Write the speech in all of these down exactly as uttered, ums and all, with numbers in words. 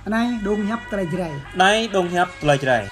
Anai dong hiăp tơlơi Jrai. Anai dong hiăp tơlơi Jrai.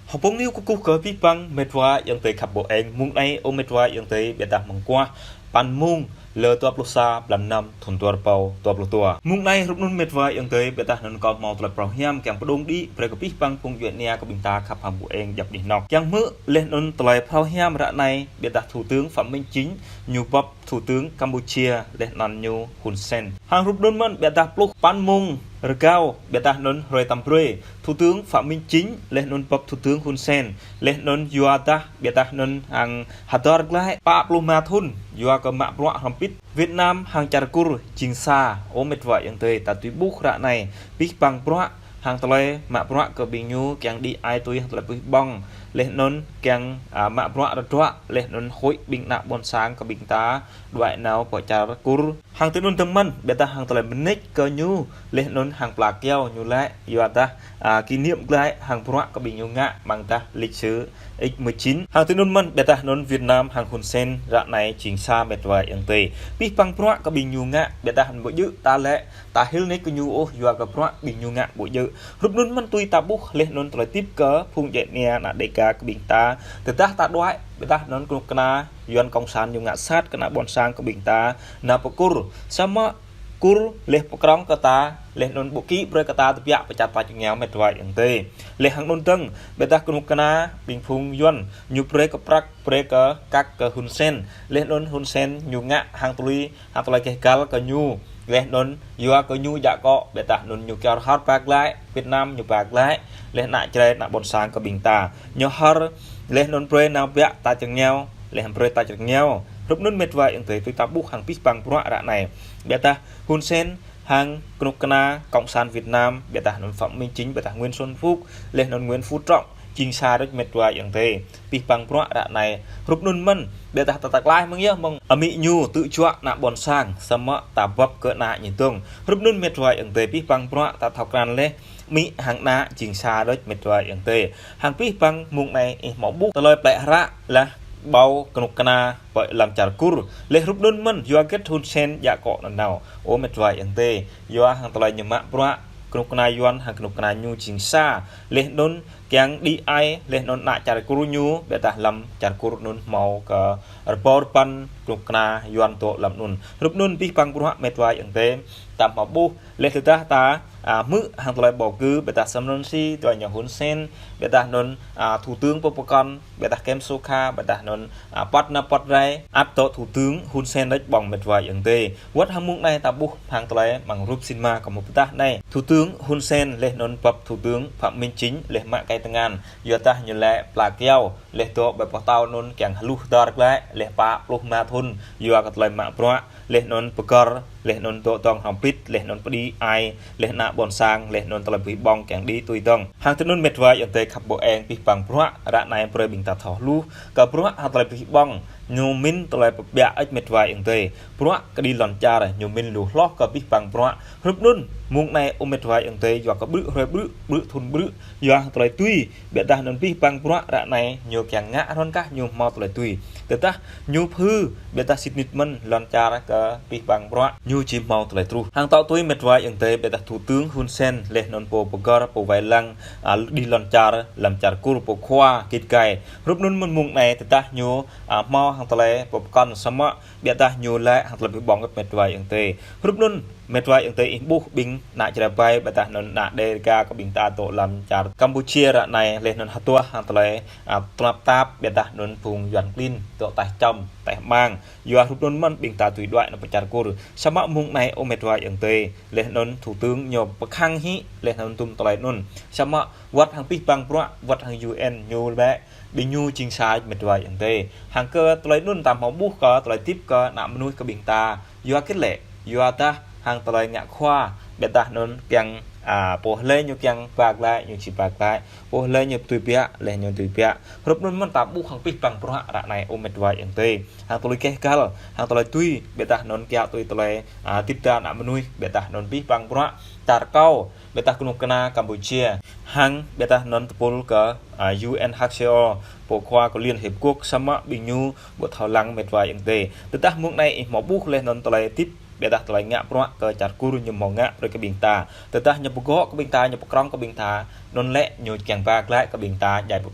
Hơpông niu kơkuh kơ abih bang mĕt wa ayŏng adơi khăp ƀô eng. Mông anai ơ mĕt wa ayŏng adơi, biă dah mơguah păn mông lơ dua pluh sa blan năm thun dua rơbâo dua pluh dua. Mông anai hrup anŭn mĕt wa ayŏng adơi, biă dah anŭn kâo hmâo tơlơi phrâo hiam kiăng pơdŏng đĭ brơi kơ abih bang phung djuai ania kơ ƀing ta khăp hăng ƀô eng djŏp anih anŏ. Kiăng hmư̆ laih anŭn tơlơi phrâo hiam ră anai, biă dah Thủ tướng Phạm Minh Chính ñu bưp Thủ tướng Campuchia laih anŭn ñu Hun Sen. Hăng hrup anŭn mơ̆n, biă dah pluh păn mông rơgao, biă dah anŭn hrơi tăm brơi, Thủ tướng Phạm Minh Chính laih anŭn bưp Thủ tướng Hun Sen, laih anŭn yua dah, biă dah anŭn hăng hơdơr glaĭ pă pluh rơma thun yua kơ mă bruă hrŏm hơbĭt Việt Nam hăng čar Kur jing sa. Ơ mĕt wa ayŏng adơi, ta tui ƀuh ră anai abih bang bruă hăng tơlơi mă bruă kơ ƀing ñu kiăng đĭ ai tui hăng tơlơi puih ƀơ̆ng, laih anŭn kiăng, a, mă bruă rơdruă, laih anŭn huĭ ƀing ană ƀôn sang kơ ƀing ta đuaĭ nao pơ čar Kur. Hăng tui anŭn dơ̆ng mơ̆n, biă dah hăng tơlơi mơneč kơ ñu, laih anŭn hăng pla kyâo ñu laĭ, yua dah, a, kỷ niệm glaĭ hăng bruă kơ ƀing ñu ngă amăng dah lịch sử X mười chín. Hăng tui anŭn mơ̆n, biă dah anŭn Việt Nam hăng Hun Sen ră anai jing sa mĕt wa ayŏng adơi. Abih bang bruă kơ ƀing ñu ngă, biă dah anŭn ƀu djơ̆ ta laĭ, ta hil nač kơ ñu ôh, yua kơ bruă ƀing ñu ngă ƀu djơ̆. Hrup anŭn mơ̆n tui ta ƀuh laih anŭn tơlơi hơdip kơ phung djuai ania ană Đêga kơ ƀing ta. Tơdah ta đuaĭ, biă dah anŭn kơnuk kơna Yuan Cộng sản ñu ngă sat kơ ană ƀôn sang kơ ƀing ta nao pơ Kur. Samơ̆ Kur laih pơkrŏng kơ ta, laih anŭn ƀu kĭ brơi kơ ta tơbiă pơ čar tač rơngiao mĕt wa ayŏng adơi. Laih hăng anŭn dơ̆ng, biă dah kơnuk kơna ƀing phung Yuan ñu brơi kơ prăk, brơi kơ kăk kơ Hun Sen. Laih anŭn Hun Sen ñu ngă hăng tơlơi, hăng tơlơi keh găl kơ ñu. Laih anŭn yua kơ ñu djă akŏ, biă dah anŭn ñu kiăng hơr ba glaĭ, Việt Nam ñu ba glaĭ, laih ană Jrai ană ƀôn sang kơ ƀing ta. Ñu hơr, laih anŭn brơi nao biă tač rơngiao, laih brơi tač rơngiao. Hrup anŭn mĕt wa ayŏng adơi, tui ta ƀuh hăng abih bang bruă ră anai. Biă dah Hun Sen hăng kơnuk kơna Cộng sản Việt Nam, biă dah anŭn Phạm Minh Chính, biă dah Nguyễn Xuân Phúc, laih anŭn Nguyễn Phú Trọng, jing sa đôč mĕt wa ayŏng adơi. Abih bang bruă ră anai. Hrup anŭn mơ̆n, biă dah ta tơklaih mơ̆ng yơh mơ̆ng amĭ ñu tŭ juă ană ƀôn sang, samơ̆ ta bưp kơ ană ñu dơ̆ng. Hrup anŭn mĕt wa ayŏng adơi, abih bang bruă ta thâo krăn laih, amĭ hăng ană jing sa đôč mĕt wa ayŏng adơi. Hăng abih bang mông anai ih hmâo ƀuh tơlơi plĕ hră laih ƀâo kơnuk kơna pơ lăm čar Kur. Laih hrup anŭn mơ̆n, yua hơget Hun Sen djă akŏ nanao, ơ mĕt wa ayŏng adơi. Yua hăng tơlơi ñu mă bruă, kơnuk kơna Yuan hăng kơnuk kơna ñu jing sa. Laih anŭn kiăng đĭ ai, laih anŭn ană čar Kur ñu, biă dah lăm čar Kur anŭn hmâo kơ rơbâo rơpăn kơnuk kơna Yuan dŏ lăm anŭn. Hrup anŭn abih bang bruă mĕt wa ayŏng adơi, ta hmâo ƀuh, laih tơdah ta, a, hmư̆ hăng tơlơi bầu cử, biă dah Sam Rainsy, tui ñu Hun Sen, biă dah anŭn, a, Thủ tướng pơpơkŏn, biă dah Kem Sokha, biă dah anŭn, a, păt nao păt rai, ăt dŏ Thủ tướng Hun Sen đôč ƀơ̆ng mĕt wa ayŏng adơi. Wơ̆t hăng mông anai ta ƀuh hăng tơlơi amăng rup sinma kơ mơ̆ pơdah anai. Thủ tướng Hun Sen laih anŭn bưp Thủ tướng Phạm Minh Chính laih mă tơkai tơngan. Yua dah ñu laĭ pla kyâo, laih dŏ ƀơi pơtâo anŭn kiăng hluh hơdơr glaĭ, laih pă pluh rơma thun, yua kơ tơlơi mă bruă, laih anŭn pơgăr, laih anŭn dŏ dŏng hrŏm hơbĭt, laih anŭn pơđĭ ai, laih ană ƀôn sang, laih anŭn tơlơi puih ƀơ̆ng kiăng đĭ tui dơ̆ng. Hăng tui anŭn mĕt wa ayŏng adơi khăp ƀô eng abih bang bruă, ră anai brơi ƀing ta thâo hluh, kơ bruă hăng tơlơi puih ƀơ̆ng, ñu min tơlơi pơbiă ĕč mĕt wa ayŏng adơi. Bruă kơ đĭ lŏn čar, ñu min lu hloh kơ abih bang bruă. Hrup anŭn, mông anai ơ mĕt wa ayŏng adơi, yua kơ ƀrư̆ hrơi ƀrư̆, ƀrư̆ thun ƀrư̆, yua hăng tơlơi tui, biă dah anŭn abih bang bruă ră anai, ñu kiăng ngă hrŏn kah ñu hmâo tơlơi tui. Tơdah ñu phư, biă dah sĭt nik mơ̆n lŏn čar kơ abih bang bruă, ñu či hmâo tơlơi truh. Hăng tŏ tui mĕt wa ayŏng adơi, biă dah Thủ tướng Hun Sen, laih anŭn pô pơgăr, pô wai lăng, a, đĭ lŏn čar, lăm čar Kur pô khua, git gai. Hrup anŭn mơ̆n mông anai, tơdah ñu, a, hmâo hăng tơlơi pơkŏn samơ̆, biă dah ñu laĭ hăng tơlơi puih ƀơ̆ng ĕč mĕt wa ayŏng adơi. Hrup anŭn, mĕt wa ayŏng adơi ih ƀuh ƀing ană Jrai ƀai, biă dah anŭn ană Đêga kơ ƀing ta dŏ lăm čar Campuchia ră anai, laih anŭn hơduah hăng tơlơi, a, tơnap tap, biă dah anŭn phung Yuan klin, dŏ taih čăm, taih mang. Yua hrup anŭn mơ̆n ƀing ta tui đuaĭ nao pơ čar Kur. Samơ̆ mông anai ơ mĕt wa ayŏng adơi, laih anŭn Thủ tướng ñu pơkhăng hĭ, laih anŭn tum tơlơi anŭn. Samơ̆ wơ̆t hăng abih bang bruă, wơ̆t hăng U N ñu laĭ, ƀing ñu jing sa ĕč mĕt wa ayŏng adơi. Hăng kơ tơlơi anŭn ta hmâo ƀuh kơ tơlơi hơdip kơ ană mơnuih kơ ƀing ta. Yua hơget lĕ, yua dah hăng tơlơi ngă khua, biă dah anŭn kiăng, A, pô hlơi ñu kiăng ba glaĭ, ñu či ba glaĭ. Pô hlơi ñu tui biă, laih ñu tui biă. Hrup anŭn mơ̆n ta ƀuh hăng abih bang bruă ră anai ơ mĕt wa ayŏng adơi. Hăng tơlơi keh găl, hăng tơlơi tui, ƀiădah anŭn kiăng tui tơlơi, a, tip ta ană mơnuih, ƀiădah anŭn abih bang bruă, čar kâo, ƀiădah kơnuk kơna Campuchia, hăng ƀiădah anŭn tơpul kơ, a, U N H C R, pô khua kơ Liên Hiệp Quốc, samơ̆ ƀing ñu ƀu thâo lăng mĕt wa ayŏng adơi. Tơdah mông anai ih hmâo ƀuh laih anŭn tơlơi tip, ƀiădah tơlơi ngă bruă kơ čar Kur ñu hmâo ngă brơi kơ ƀing ta. Tơdah ñu pơgŏ kơ ƀing ta, ñu pơkrŏng kơ ƀing ta, anŭn lĕ ñu kiăng ba glaĭ kơ ƀing ta djai pơ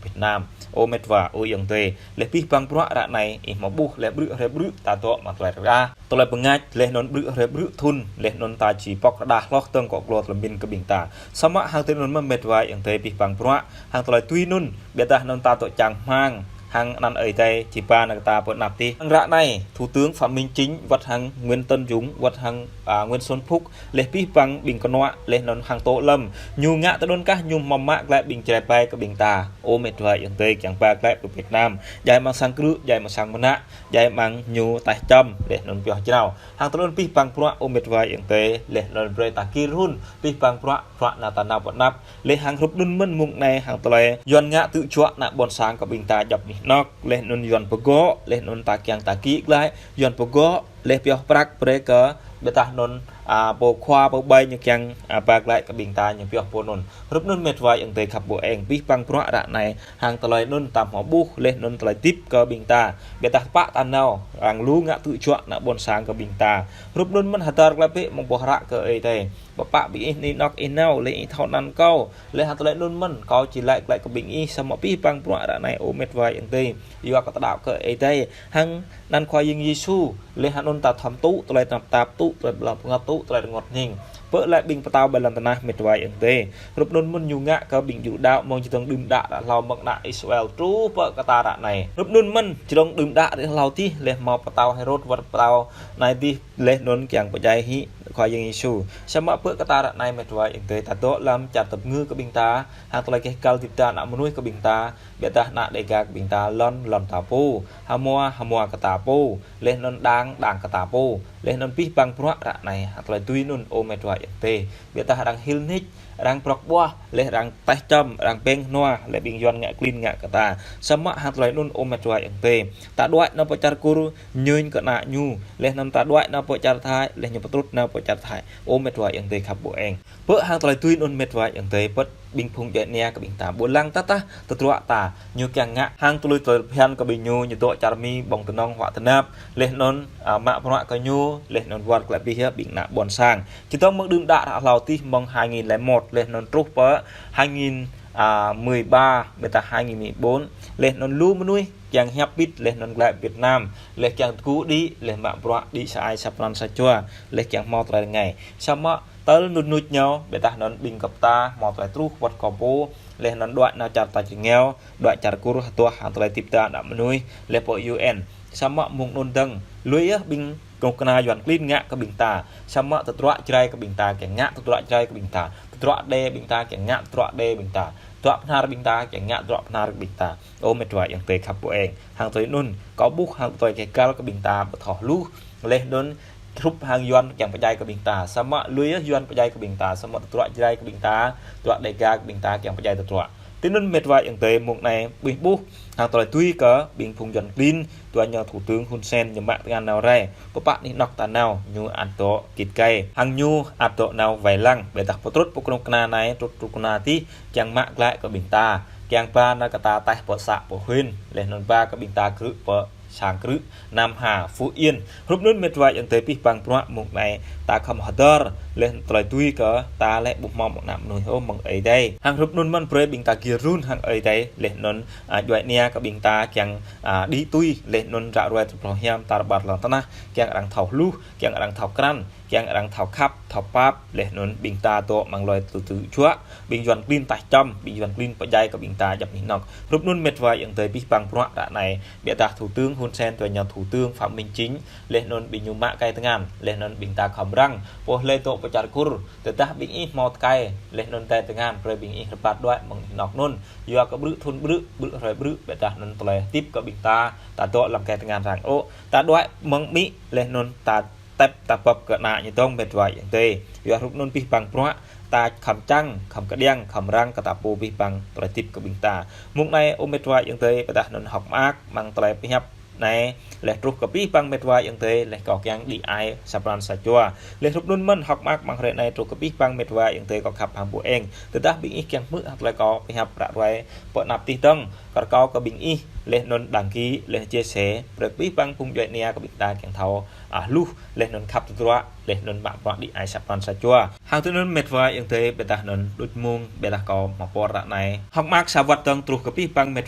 Việt Nam. Ơ mĕt wa, ơ ayŏng adơi. Laih abih bang bruă ră anai, ih hmâo ƀuh laih brư̆ hrơi brư̆ ta dŏ mă tơlơi rơđah. Tơlơi bơngač, laih anŭn brư̆ hrơi brư̆ thŭn, laih anŭn ta či pŏk rơđah hloh tơ̆ng kơ glô tơlơi min kơ ƀing ta. Samơ̆ hăng tơlơi anŭn mơ̆n mĕt wa ayŏng adơi abih bang bruă, hăng tơlơi tui anŭn, ƀiădah anŭn ta tŏ čang hmang, hăng anăn Ơi Adai či ba nao kơ ta pơ anăp tih. Hăng ră anai, Thủ tướng Phạm Minh Chính, wơ̆t hăng Nguyễn Tấn Dũng, wơ̆t hăng, a, Nguyễn Xuân Phúc, laih abih bang ƀing kơnuă, laih anŭn hăng Tô Lâm, ñu ngă tơdơi kah ñu hmâo mă glaĭ ƀing Jrai ƀai kơ ƀing ta. Ơ mĕt wa ayŏng adơi kiăng ba glaĭ pơ Việt Nam. Djai amăng sang krư̆, djai amăng sang mơnă, djai amăng ñu taih čăm, laih anŭn pioh jrao. Hăng tơlơi anŭn abih bang bruă ơ mĕt wa ayŏng adơi, laih anŭn brơi ta kir run, abih bang bruă, bruă anŭn ta nao pơ anăp, laih hăng hrup anŭn mơ̆n mông anai hăng tơlơi Yuan ngă tŭ juă ană ƀôn sang kơ ƀing ta djŏp anih anŏ, laih anŭn Yuan pơgŏ, laih anŭn ta kiăng ta kĭ glaĭ, Yuan pơgŏ, laih pioh prăk brơi kơ, ƀiădah anŭn, a, pô khua pô ƀai ñu kiăng, a, ba glaĭ kơ ƀing ta ñu pioh pô anŭn. Hrup anŭn mĕt wa ayŏng adơi khăp ƀu eng abih bang bruă ră anai, hăng tơlơi anŭn ta hmâo ƀuh, laih anŭn tơlơi tip kơ ƀing ta. Ƀiădah pă ta nao, arăng lu ngă tŭ juă ană ƀôn sang kơ ƀing ta. Hrup anŭn mơ̆n hơdơr glaĭ bĕ mơ̆ng boh hră kơ Ơi Adai. Pơpă ƀing ih anih anŏ ih nao, laih ih thâo anăn kâo. Laih hăng tơlơi anŭn mơ̆n, kâo či laĭ glaĭ kơ ƀing ih, samơ̆ abih bang bruă ră anai ơ mĕt wa ayŏng adơi. Yua kơ ta đaŏ kơ Ơi Adai. Hăng anăn Khua Yang Yêsu, laih hăng anŭn ta thâo tŭ, tơlơi tơnap tap tŭ, tơlơi blah pơngăt tŭ, tơlơi rơngot hning. Pơ laĭ ƀing pơtao ƀơi lŏn tơnah mĕt wa ayŏng adơi. Hrup anŭn mơ̆n ñu ngă kơ ƀing Yuđa mơ̆ng čơdơ̆ng đưm đă ră hlâo mơ̆ng ană Israel truh pơ kơ ta ră anai. Hrup anŭn mơ̆n čơdơ̆ng đưm đă ră hlâo tih laih hmâo pơtao Hêrôd wơ̆t pơtao anai tih laih anŭn kiăng pơdjai hĭ Khua Yang Yêsu. Samơ̆ pơ kơ ta ră anai mĕt wa ayŏng adơi ta dŏ lăm čar tơpơngư kơ ƀing ta, hăng tơlơi keh găl tip ta ană mơnuih kơ ƀing ta, ƀiădah ană Đêga kơ ƀing ta lŏn, lŏn ta pô, hmua, hmua kơ ta pô, laih anŭn đang, đang kơ ta pô, laih anŭn abih bang bruă ră anai, hăng tơlơi tui anŭn ơ mĕt wa ayŏng adơi. Ƀiădah arăng hil nik, arăng prŏk ƀuah, laih arăng taih čăm, arăng pĕng hnua, laih ƀing Yuan ngă klin ngă kơ ta. Samơ̆ hăng tơlơi anŭn ơ mĕt wa ayŏng adơi. Ta đuaĭ nao pơ čar Kur, ñuñ kơ ană ñu, laih anŭn ta đuaĭ nao pơ čar Thái, laih ñu pơtrut nao pơ čar Thái. Ơ mĕt wa ayŏng adơi khăp ƀu eng. Pơ hăng tơlơi tui anŭn mĕt wa ayŏng adơi pơ̆t ƀing phung djuai ania kơ ƀing ta. Ƀu lăng tơdah tơdruă ta, ñu kiăng ngă hăng tơlơi tơlơi phiăn kơ ƀing ñu, ñu dŏ čar Mi ƀơ̆ng tơnŏng huă tơnap, laih anŭn, a, mă bruă kơ ñu, laih anŭn wơr glaĭ abih yơh ƀing ană ƀôn sang. Čơdơ̆ng mơ̆ng đưm đă ră hlâo tih mơ̆ng hai nghìn lẻ một, laih anŭn truh pơ hai nghìn, a, mười ba, ƀiădah hai nghìn mười bốn, laih anŭn lu mơnuih kiăng hiăp pit, laih anŭn glaĭ Việt Nam, laih kiăng tơgŭ đĭ, laih mă bruă đĭ sa ai sa pran sa jua, laih kiăng hmâo tơlơi rơngai. Samơ̆ tơl nŭt nŭt ñu, ƀiădah anŭn ƀing gơp ta, hmâo tơlơi truh wơ̆t kơ pô, laih anŭn đuaĭ nao čar ta čơngeo, đuaĭ čar Kur hơduah hăng tơlơi tip ta ană mơnuih, laih pơ U N. Samơ̆ mơ̆ng anŭn dơ̆ng, lui yơh ƀing kơnuk kơna Yuan klin ngă kơ ƀing ta. Samơ̆ tơdruă Jrai kơ ƀing ta, kiăng ngă tơdruă Jrai kơ ƀing ta. Tơdruă Đê ƀing ta, kiăng ngă tơdruă Đê ƀing ta. Tơdruă Bơhnar ƀing ta, kiăng ngă tơdruă Bơhnar ƀing ta. Ơ mĕt wa ayŏng adơi khăp ƀu eng. Hăng tơlơi anŭn, kâo ƀuh hăng tơlơi keh găl kơ ƀing ta ƀu thâo hluh. Laih anŭn hrup hăng Yuan kiăng pơdjai kơ ƀing ta. Samơ̆ lui yơh Yuan pơdjai kơ ƀing ta. Samơ̆ tơdruă Jrai kơ ƀing ta. Tơdruă Đêga kơ ƀing ta kiăng pơdjai tơdruă. Tui anŭn mĕt wa ayŏng adơi mông anai ƀing ƀuh. Hăng tơlơi tui kơ ƀing phung Yuan klin. Dua ñu Thủ tướng Hun Sen ñu mă tơngan nao rai. Pơpă anih anŏ ta nao. Ñu ăt dŏ kĭt kai. Hăng ñu ăt dŏ nao wai lăng. Ƀiădah pơtrut pơkơnuk kơna anai, trut kơnuk kơna tih. Kiăng mă glaĭ kơ ƀing ta. Kiăng ba nao kơ ta taih pơ să pơ huyện. Laih anŭn ba kơ ƀing ta krư̆ pơ sang krư̆, Nam Hà, Phú Yên. Hrup anŭn mĕt wa ayŏng adơi abih bang bruă mông anai ta khŏm hơdơr, laih tơlơi tui kơ ta laih ƀu hmâo mơ̆ng ană mơnuih ôh mơ̆ng Ơi Adai. Hăng hrup anŭn mơ̆n brơi ƀing ta gir run hăng Ơi Adai, laih anŭn, a, djuai ania kơ ƀing ta kiăng, a, đĭ tui, laih anŭn ră ruai tơploh hiam tar ƀar lŏn tơnah, kiăng arăng thâo hluh, kiăng arăng thâo krăn, kiăng arăng thâo khăp, thâo pap, laih anŭn ƀing ta dŏ amăng tơlơi tŭ tŭ juă, ƀing Yuan klin taih čăm, ƀing Yuan klin pơdjai kơ ƀing ta djŏp anih anŏ. Hrup anŭn mĕt wa ayŏng adơi abih bang bruă ră anai, ƀiădah Thủ tướng Hun Sen, dua ñu Thủ tướng Phạm Minh Chính, laih anŭn ƀing ñu mă kai tơngan, laih anŭn ƀing ta khŏm răng, pô hlơi dŏ pơ čar Kur, tơdah ƀing ih hmâo tơkai, laih anŭn tai tơngan, brơi ƀing ih rơbat đuaĭ mơ̆ng anih anŏ anŭn, yua kơ brư̆ thŭn brư̆, brư̆ hrơi brư̆, ƀiădah anŭn tơlơi tip kơ ƀing ta, ta dŏ lăm kai tơngan arăng ôh, ta đuaĭ mơ̆ng Mi, laih anŭn ta tĕp ta pŏp kơ ană ñu dơ̆ng mĕt wa ayŏng adơi. Yua hrup anŭn abih bang bruă, ta khŏm čang, khŏm kơđiăng, khŏm răng kơ ta pô abih bang tơlơi hơdip kơ ƀing ta. Mơ̆ng anai ơ mĕt wa ayŏng adơi, ƀôdah anŭn hơ̆k mơak, amăng tơlơi pơhiăp anai, laih truh kơ abih bang mĕt wa ayŏng adơi, laih kâo kiăng đĭ ai sa pran sa jua. Laih hrup anŭn mơ̆n hơ̆k mơak amăng hrơi anai truh kơ abih bang mĕt wa ayŏng adơi kâo khăp hăng ƀu eng. Tơdah ƀing ih kiăng hmư̆ hăng tơlơi kâo pơhiăp ră ruai, pơanăp tih dơ̆ng, kơ rơkâo kơ ƀing ih, laih anŭn đăng ký, laih chia sẻ, brơi kơ abih bang phung djuai ania kơ ƀing ta kiăng thâo, ah, hluh, laih anŭn khăp tơdruă, laih anŭn mă bruă đĭ ai sa pran sa jua. Hăng tui anŭn mĕt wa ayŏng adơi, ƀôdah anŭn đôč mơ̆ng, ƀôdah kâo mă pơr ră anai. Hơ̆k mơak sa wơ̆t dơ̆ng truh kơ abih bang mĕt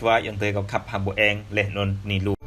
wa ayŏng adơi kâo khăp hăng ƀu eng, laih anŭn bơni lu.